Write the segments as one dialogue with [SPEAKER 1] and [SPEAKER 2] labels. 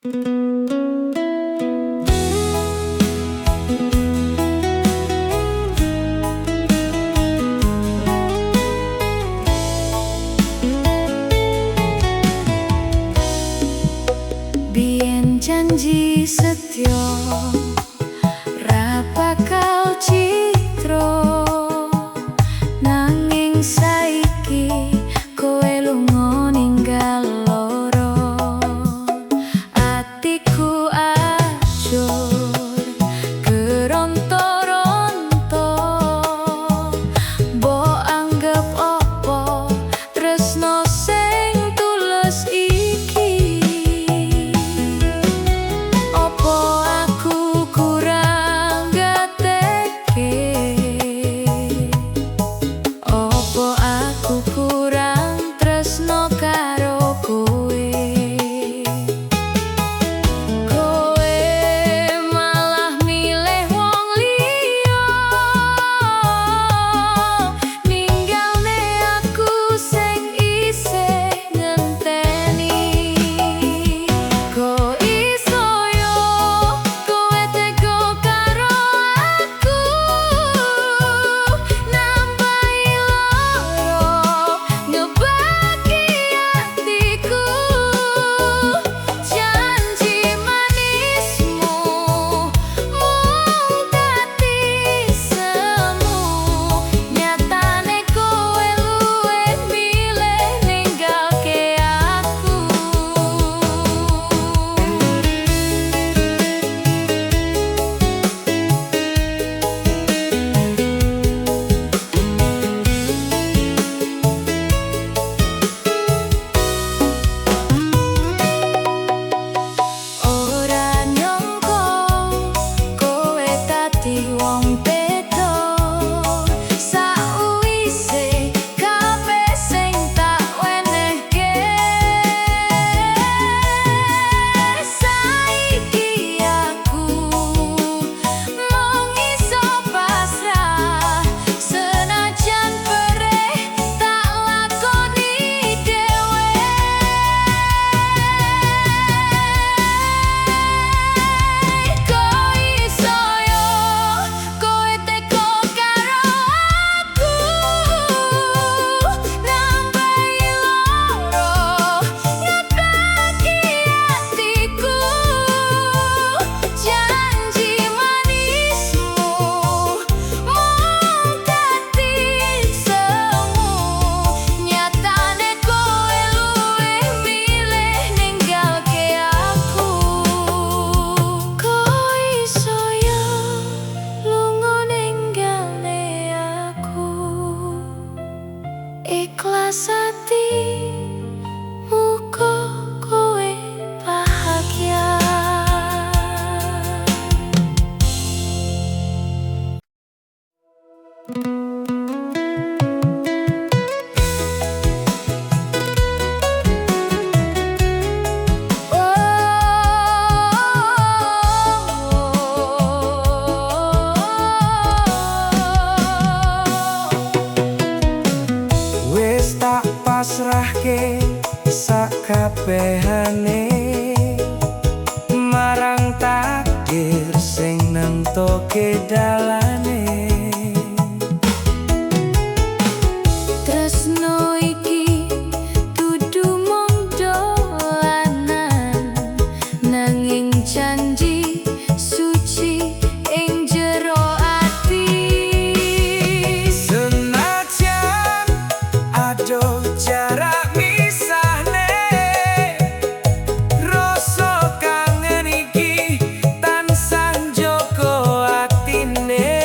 [SPEAKER 1] Biyen janji setyo ra bakal citro, nanging saiki kowe lunga ninggal loro. Atiku ajur keronto-ronto, mbok anggep opo tresno sing tulus iki? Opo aku kurang gateke? Opo aku kurang tresno karo kowe? Kowe malah milih wong liya, ninggalne aku sing isih ngenteni. Kok iso yo kowe tega karo aku, nambahi loro ngebaki atiku. Janji manismu mung dadi semu, nyatane kowe luwih milih ninggalke aku. Ora nyangka kowe dadi wong beda, sakwise kabeh sing tak wenehke. Saiki aku mung iso pasrah, senajan perih tak lakoni dhewe. Kok iso yo kowe tega karo aku, nambahi loro ngebaki atiku. Janji manismu mung dadi semu, nyatane kowe luwih milih ninggalke aku. Kok iso yo lunga ninggalne aku? Ikhlas ati, muga kowe bahagia.
[SPEAKER 2] Wis tak pasrahke sakabehane marang takdir sing nentoke dalane.
[SPEAKER 1] Tresno iki dudu mung dolanan, nanging janji suci ing jero ati.
[SPEAKER 2] Senajan adoh jarak misahne, rasa kangen iki tansah njaga atine.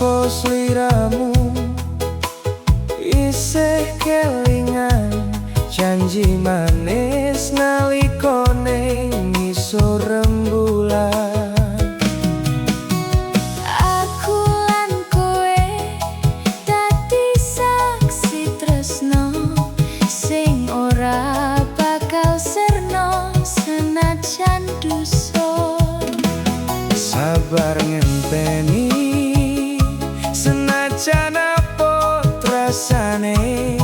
[SPEAKER 2] Opo sliramu isih kelingan janji manis nalika ning ngisor rembulan?
[SPEAKER 1] Aku lan kowe dadi saksi tresno sing ora bakal sirna senajan dusa.
[SPEAKER 2] Sabar ngenteni senajan abot rasane,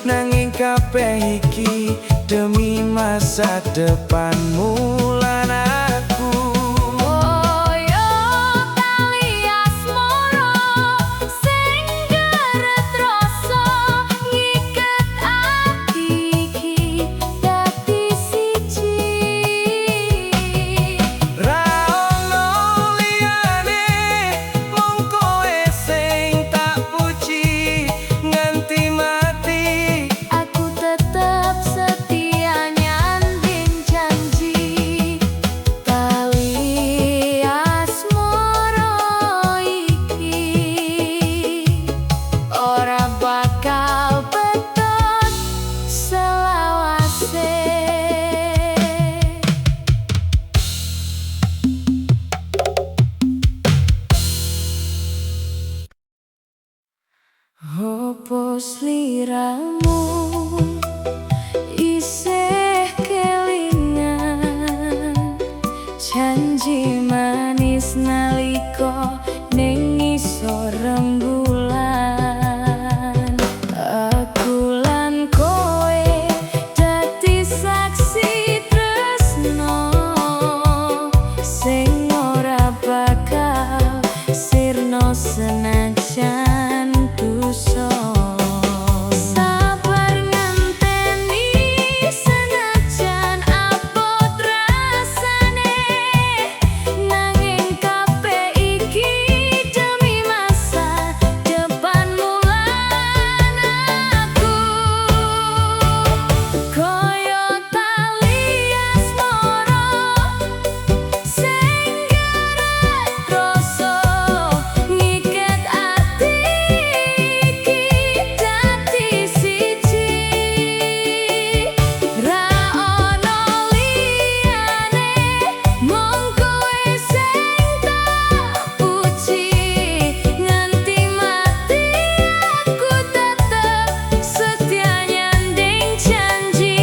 [SPEAKER 2] nanging kabeh iki demi masa depanmu lan aku.
[SPEAKER 1] Kaya tali asmara sing nggeret rasa, ngiket ati iki dadi siji.
[SPEAKER 2] Ra ono liyane, mung kowe sing tak puji nganti mati.
[SPEAKER 1] Aku tetep setia nyanding janji. Tali asmara iki ora bakal pedot selawase. Opo sliramu isih kelingan janji manis nalika ning ngisor rembulan? Aku lan kowe dadi saksi tresno sing ora bakal sirna senajan dusa. Sabar ngenteni senajan abot rasane, nanging kabeh iki demi masa depanmu lan aku. Kaya tali asmara sing nggeret rasa, ngiket ati iki dadi siji. Ra ono liyane, mung kowe sing tak puji nganti mati. Aku tetep setia nyanding janji.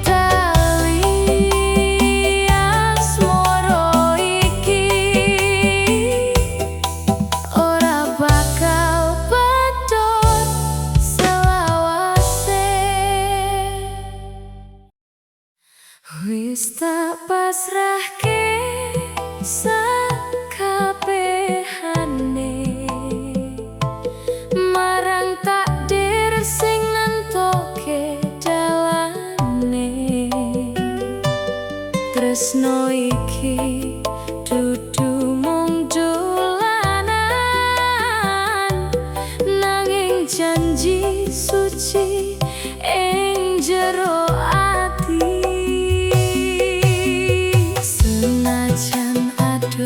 [SPEAKER 1] Tali asmara iki ora bakal pedot selawase. Wis tak pasrahke sakabehane marang takdir sing nentoke dalane. Tresno iki dudu mung dolanan, nanging janji suci ing jero ati. Senajan adoh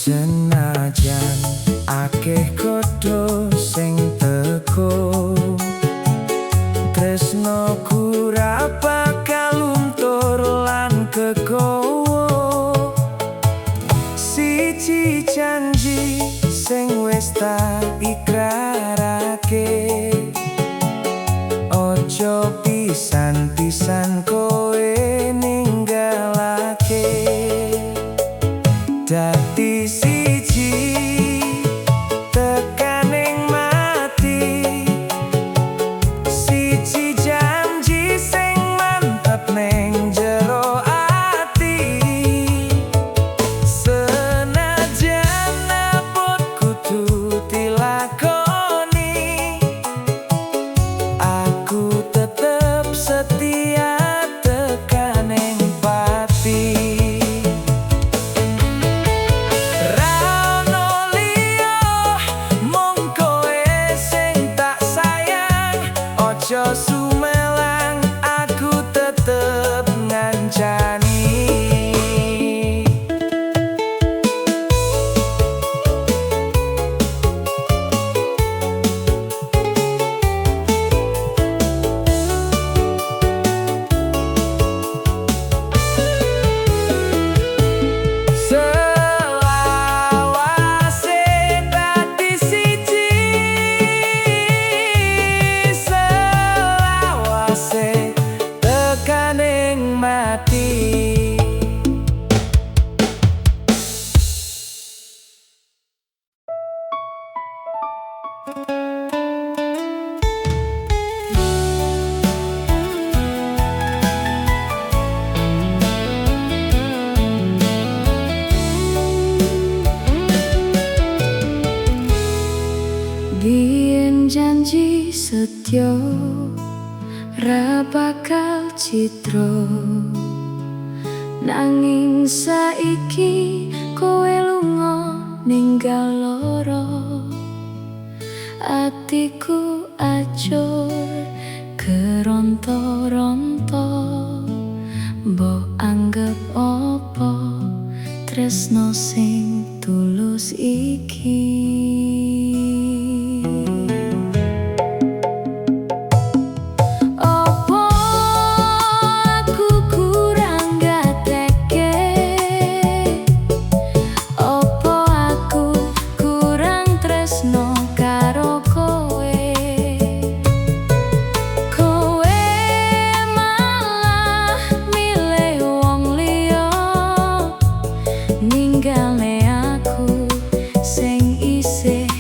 [SPEAKER 2] Senajan akeh godho sing teko, tresnoku ra bakal luntur lan kegowo. Siji janji sing wis tak ikrarake, ojo pisan-pisan kowe ninggalake. Dadi siji tekaning mati, siji janji sing mantep ning jero ati. Senajan abot kudu dilakoni, aku tetep setia tekaning pati. Ra ono liya, mung kowe sing tak sayang. Ojo sumelang, aku tetep ngancani. Selawase dadi siji, selawase tekaning mati.
[SPEAKER 1] Biyen janji setyo ra bakal cidro, nanging saiki kowe lunga ninggal loro. Atiku acur keronto-ronto, mbok anggep opo tresno sing tulus iki. Opo aku kurang gatekke? Opo aku kurang tresno karo kowe? Kowe malah milih wong liya, ninggalne aku sing isih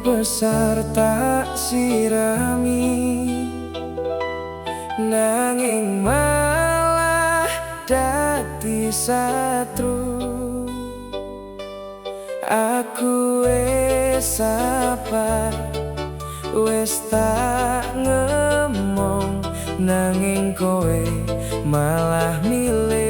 [SPEAKER 2] Besar tak sirami, nanging malah dadi satru. Aku wis sabar, wis tak ngemong, nanging kowe malah milih